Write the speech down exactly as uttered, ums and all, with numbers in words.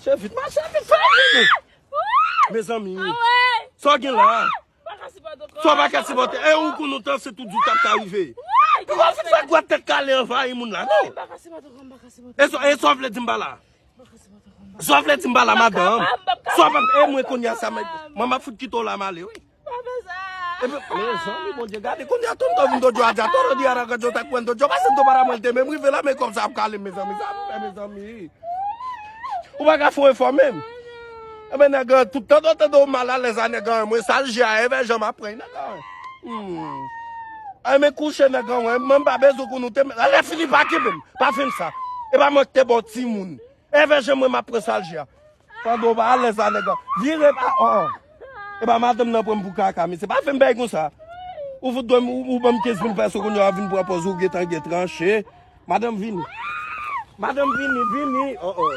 Mache vit, mache vit, fè vini. Mezanmi. Sa w gen la? Sa w pa ka sipòte. E ou konnen tan se tout jou t ap ka rive. Pou w fin fè gwad tèt kale anvayi moun la, non? E sa, e sa w vle di m pa la? Sa w vle di m pa la, madanm? Sa w pa, e mwen kounye a sa, mwen, mwen m ap fout kite w la m ale, wi. Epi, mezanmi, Bondye, gade, kounye a tonton vin dodyo a dja, tonton di a rankant yo ta kwenn dodyo, paske tonton para mwen te menm rive la, men kòm sa ap kale, mezanmi, sa ap fè, mezanmi. Ou pa ka fè yon efò menm. Ebyen, nèg an, tout tan w tande w malalèz a nèg an, mwen sal je a, evè jan m ap pran nèg an. Hmm. Ay, men kouche nèg an, mwen, mwen m pa bezwen konnen w te, lè fini pa kenbe m, pa fè m sa. E pa mwen ki te ba w timoun. Evè jan mwen m ap pran sal je a. Tande w pa alèz la nèg an. Vire pa, oh, oh. E pa madanm nan pran m pou kaka, mesye. Pa fè m bagay konsa. Ou fout dwe m, ou, ou ban m kenz mil peso kounye a w ap vin pran pòz ou gentan gen tranche. Madanm vini. Madanm vini, vini. Oh, oh.